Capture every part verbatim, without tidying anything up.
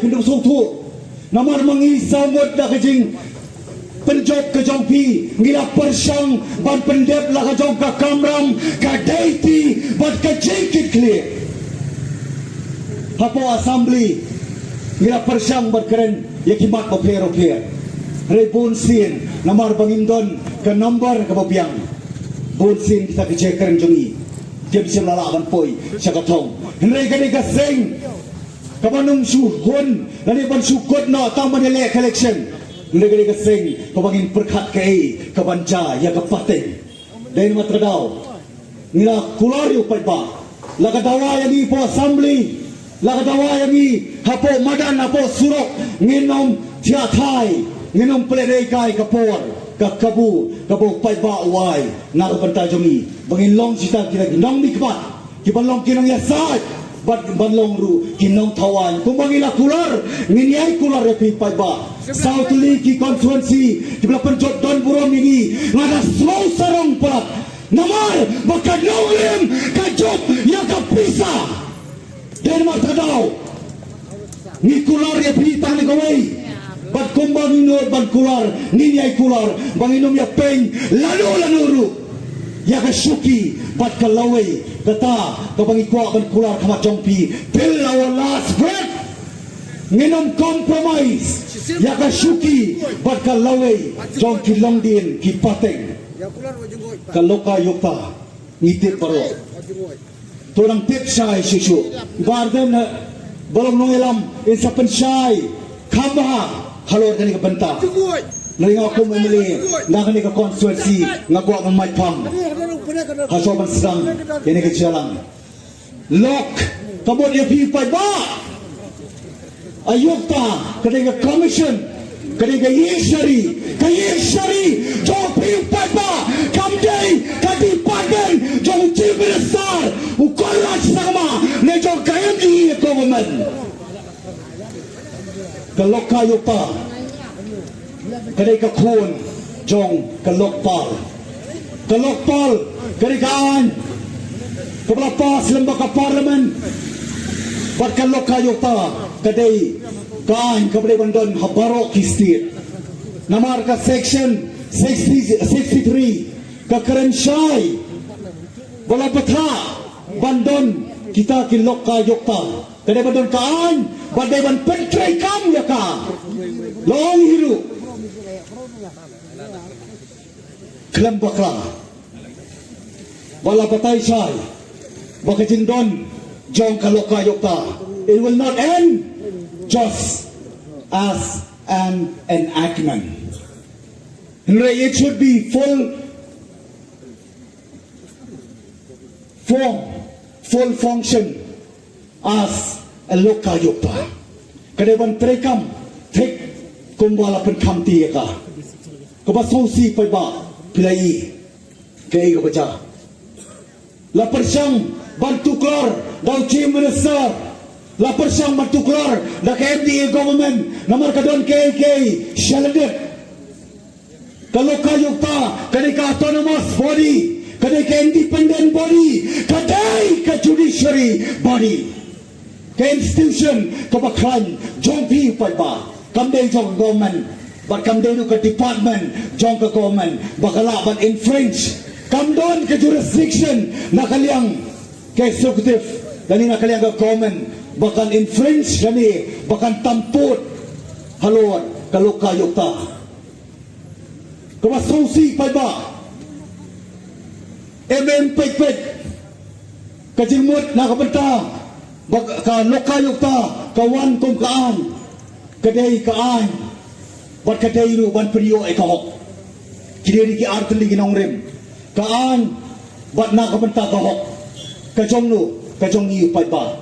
Pynduh sngewthuh. Namar ma ngi saw ngut da ka jingpynjop ka jong phi, ngi la pyrshang ban pyndep la ka jong ka kamram, ka deiti bad ka jingkitkhlieh. Hapoh Assembly ngi la pyrshang ban kren ïa ki mat bapher bapher. Hynrei bun sien namar ba ngim don ka number kaba biang, bun sien kita ki jingkren jong ngi kim shym la lah ban poi sha ka thong. Hynrei ka dei ka seng kaba nym shu hun lane ban shu kut noh tang ban ïaleh ka election. Hynrei ka dei ka seng kaba ngin pyrkhat kaei kaban jia ïa ka pateng. Dei namar kata ka daw ngi la kular ïa u paidbah, la ka dawa ïa ngi hapoh Assembly, la ka dawa ïa ngi hapoh madan, hapoh surok, ngin ym thiah thai, ngin ym pynlehkai ka por ka kabu kaba u paidbah u ai na ka bynta jong ngi ba ngin long kita ki nongmihkhmat, ki ban long ki nongïasaid bad ban long ruh ki nongthaw aiñ. Kumba ngi la kular, ngin ïai kular ïa phi paidbah. Saw tylli ki constituency kiba la pynjot don burom ïa ngi, nga da sngew sarong palat namar ba ka nongrim ka jop ïa ka pisa. Dei namar kata ka daw ngi kular ïa phi tang kawei. Bad kumba ngi nud ban kular, ngin ïai kular ba ngin ym ïa pyn lano lano ruh ïa ka shuki bad ka lawei. Kata kaba ngi kwah ban kular khmat jong phi till our last breath. Ngin ym compromise ïa ka shuki bad ka lawei jong ki longdien ki pateng. Ka Lokayukta ngi tip baroh. To nang tip shai shuh shuh. Ba ardem na ba long nongïalam in sa pynshai kham bha halor kane ka bynta. Lei nga kum M L A na kane ka constituency nga kwah ban mait phang ha shuwa ban sdang ïa kane ka jingïalang. Lok, ka mut ïa phi paidbah. Ayukta, ka dei ka commission, ka dei ka ïing shari, ka ïing shari jong phi paidbah, kam dei ka department jong u chief minister, u Conrad Sangma, ne jong ka M D A government. Ka Lokayukta ka dei ka khun jong ka Lokpal. Ka Lokpal ka dei ka aiñ kaba la pass lem bad ka Parliament. Bad ka Lokayukta ka dei ka aiñ kaba dei ban don ha baroh ki state. Namar ka section sixty, sixty-three ka kren shai ba la bthah ban don kita ki Lokayukta. Ka dei ban don ka aiñ bad dei ban pyntreikam ïa ka. Long hi ruh khlem bakla. Ba la batai shai ba ka jingdon jong ka Lokayukta, it will not end just as an enactment. Hynrei it should be full form, full function as a Lokayukta. Ka dei ban treikam thik kumba la pynkham ïa ka. Kaba sngewsih paidbah, phi la i kaei kaba jia. La pyrshang ban tuklar da u Chief Minister, la pyrshang ban tuklar da ka M D A government, namar ka don kaei kaei shalyndet. Ka Lokayukta ka dei ka autonomous body, ka dei ka independent body, ka dei ka judiciary body. Ka institution kaba khlaiñ jong phi paidbah, kam dei jong ka government, bad kam dei ruh ka department jong ka government ba ka lah ban infringe. Kam don ka jurisdiction na ka liang ka executive lane na ka liang ka government ba kan infringe lane ba kan tampud halor ka Lokayukta. Kaba sngewsih paidbah, em em peit peit ka jingmut na ka bynta ba ka Lokayukta ka wan kum ka aiñ, ka dei ka aiñ bad ka dei ruh ban pynïoh ïa ka hok. Kine dei ki ar tylli ki nongrim, ka aiñ bad na ka bynta ka hok. Ka jong no, ka jong ngi u paidbah.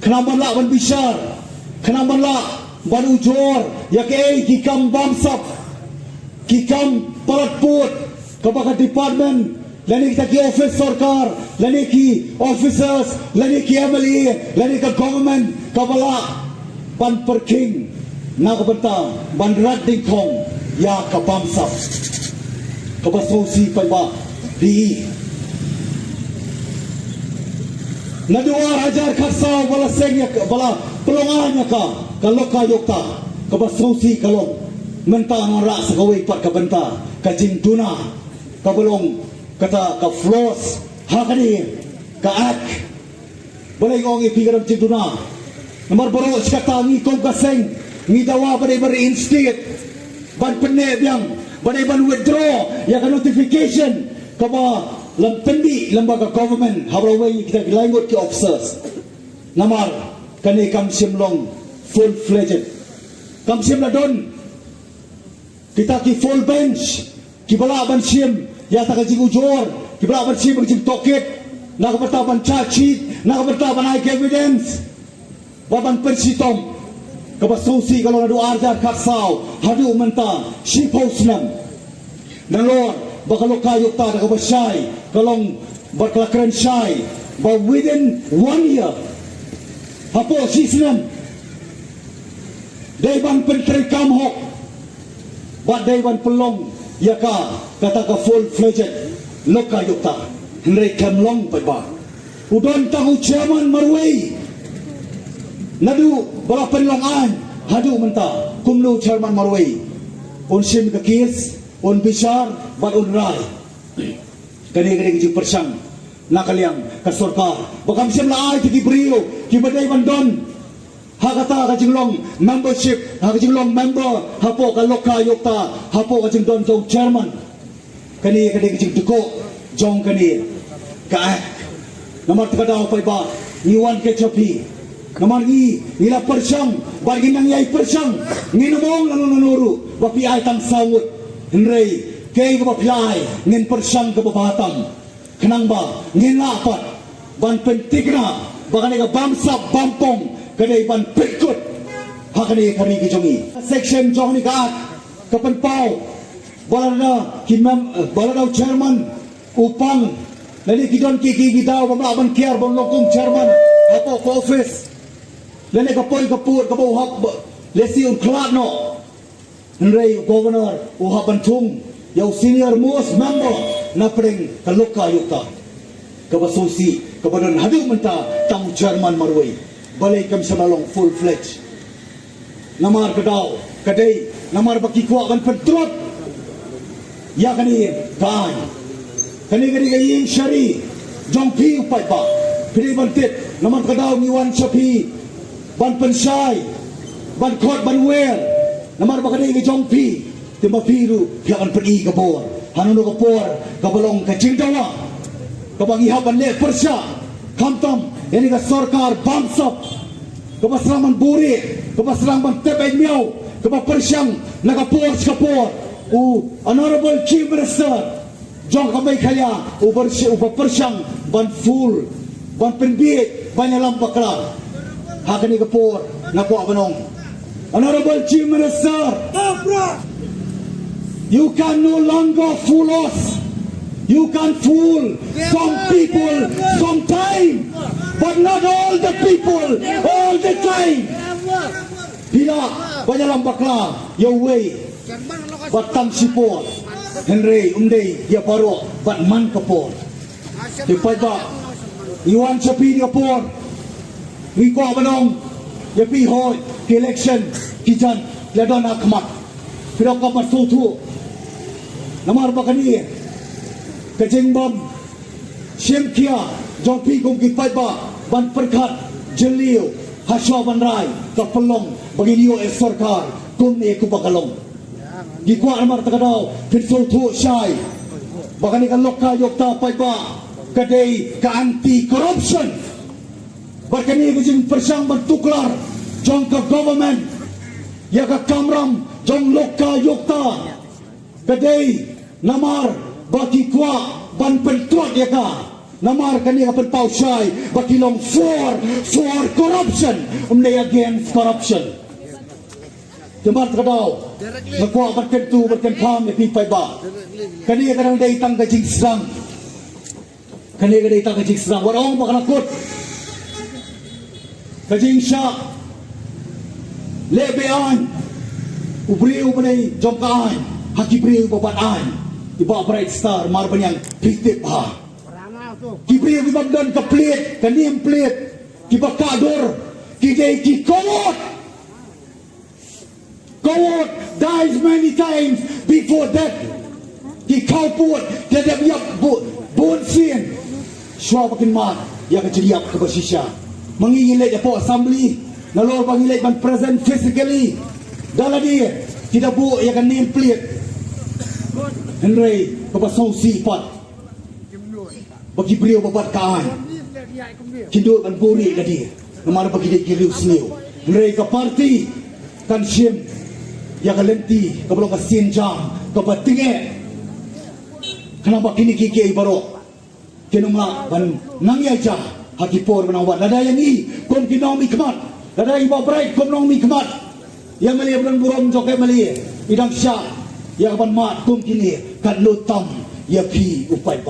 Khnang ban lah ban bishar, khnang ban lah ban ujor ïa kaei ki kam bamsap, ki kam palat pud kaba ka department lane kita ki office sorkar lane ki officers lane ki M L A lane ka government kaba lah ban pyrkhing na ka bynta ban rat dyngkhong ïa ka bamsap. Kaba sngewsih paidbah, dei naduh ar hajar khatsaw ba la seng ïa ka, ba la pynlong aiñ ïa ka. Ka Lokayukta kaba sngewsih ka long mynta ngan rah sa kawei pat ka bynta ka jingduna kaba long kata ka flaws ha kane ka act. Balei nga ong ïa phi ka dang jingduna? Namar baroh shi katta ngi kum ka seng ngi dawa ba dei ban reinstate, ban pynneh biang, ba dei ban withdraw ïa ka notification kaba la pyndih lyngba ka government ha ba la weng ïa kita ki lai ngut ki officers. Namar kane kam shym long full fledged, kam shym la don kita ki full bench kiba lah ban shim ïa ta ka jingujor, kiba lah ban shim ka jingtohkit na ka bynta ban charge sheet, na ka bynta ban ai evidence, ba ban pynshitom. Kaba sngewsih ka long naduh ar hajar khatsaw haduh mynta shiphew snem. Nalor ba ka Lokayukta da kaba shai ka long bad ka la kren shai ba within one year, hapoh shi snem, dei ban pyntreikam hok bad dei ban pynlong ïa ka kata ka full fledged Lokayukta. Hynrei kam long paidbah. U don tang u chairman marwei naduh ba la pynlong aiñ haduh mynta. Kumno u chairman marwei? Un shim ka case, un bishar bad un rai. Kane ka dei ka jingpyrshang na ka liang ka sorkar ba kam shym la ai ïa ki briew kiba dei ban don ha kata ka jinglong membership, ha ka jinglong member hapoh ka Lokayukta, hapoh ka jingdon jong chairman. Kane ka dei ka jingdukok jong kane ka act. Namar kata ka daw paidbah ngi wan kyrpad ïa phi, namar ngi, ngi la pyrshang bad ngi nang ïai pyrshang. Ngim ong lano lano ruh ba phi ai tang saw ngut, hynrei kaei kaba phi la ai ngin pyrshang kaba bha tam. Khnang ba ngin lah pat ban pynthikna ba kane ka bamsap bampong ka dei ban pynkut ha kane ka ri ka jong ngi. Section jong kane ka act ka pynpaw ba lada ki mem-, ba lada u chairman u pang, lane ki don ki, ki, ki daw bym lah ban kiar ban long kum chairman hapoh ka office, lane ka poi ka pud kaba u hap ba, lehse un khlad noh. Hynrei u governor u hap ban thung ïa u senior most member na pdeng ka Lokayukta. Kaba sngewsih kaba don haduh mynta tang u chairman marwei. Balei kam shym la long full fledged? Namar ka daw ka dei namar ba ki kwah ban pyntrot ïa kane ka aiñ. Kane ka dei ka ïing shari jong phi u paidbah. Phi dei ban tip, namar ka daw ngi wan sha phi ban pynshai, ban khot, ban wer. Namar ba ka dei ka jong phi, te ma phi ruh phi hap ban pyni ka bor. Hangno ka por kaba long ka jingdawa kaba ngi hap ban leh pyrshah, khamtam ïa kane ka sorkar bamsap kaba sdang ban buhrieh, kaba sdang ban tep ïa miaw, kaba pyrshang na ka por sha ka por. U Honorable Chief Minister jong ka Meghalaya uba pyrshang, uba pyrshang ban fool, ban pynbiej, ban ïalam bakla. Ha kane ka por nga kwah ban ong, Honorable Chief Minister, you can no longer fool us. You can fool some people sometime, but not all the people all the time. Phi lah ban ïalam bakla ïa uwei bad tang shipor, hynrei ym dei ïa baroh bad man ka por. Te paidbah, ngi wan sha phi ha kane ka por, ngi kwah ban ong ïa phi, hooid ki election ki jan la don ha khmat, phi donkam ban sngewthuh. Namar ba kane ka jingbym shim khia jong phi kum ki paidbah ban pyrkhat jylliew ha shuwa ban rai ka pynlong ba ngin ïoh ïa sorkar kumne kumba ka long. Ngi kwah namar kata ka daw phin sngewthuh shai ba kane ka Lokayukta paidbah ka dei ka anti corruption. Bad kane ka jingpyrshang ban tuklar jong ka government ïa ka kamram jong Lokayukta ka dei namar ba ki kwah ban pyntrot ïa ka. Namar kane ka pynpaw shai ba ki long for, for corruption, ym dei against corruption. Te namar kata ka daw nga kwah ban kyntu ban kynpham ïa phi paidbah. Kane ka dang dei tang ka jingsdang. Kane ka dei tang ka jingsdang. Wat ong ba ka la kut ka jingshah leh be-aiñ. U briew uba dei jong ka aiñ ha ki briew ba bat aiñ, i Bah Brightstar Marbaniang, phi tip bha. Ki briew kiba don ka plied, ka name plate, kiba kah dur, ki dei ki kawot. Coward dies many times before death. Ki khaw pud ki la dep ïap bu-, bun sien shuwa ba kin mad ïa ka jingïap kaba shisha. Ma ngi ngi leit hapoh assembly, nalor ba ngi leit ban present physically, da lade ki da buh ïa ka name plate. Hynrei kaba sngewsih pat, ba ki briew ba bat ka aiñ kin duh ban buhrieh lade, namar ba ki dei ki riewsniew. Hynrei ka party kan shim ïa ka lynti kaba long ka sienjam kaba tyngeh, khnang ba kine kiei kiei baroh kin ym lah ban nang ïaja ha ki por ba nang wan. Lada ïa ngi kum ki nongmihkhmat, lada ïa i Bah Bright kum nongmihkhmat, ïa ma lei ba don burom jong ka ma lei i dang shah ïa ka ban mad kum kine, kat lut tam ïa phi u paidbah.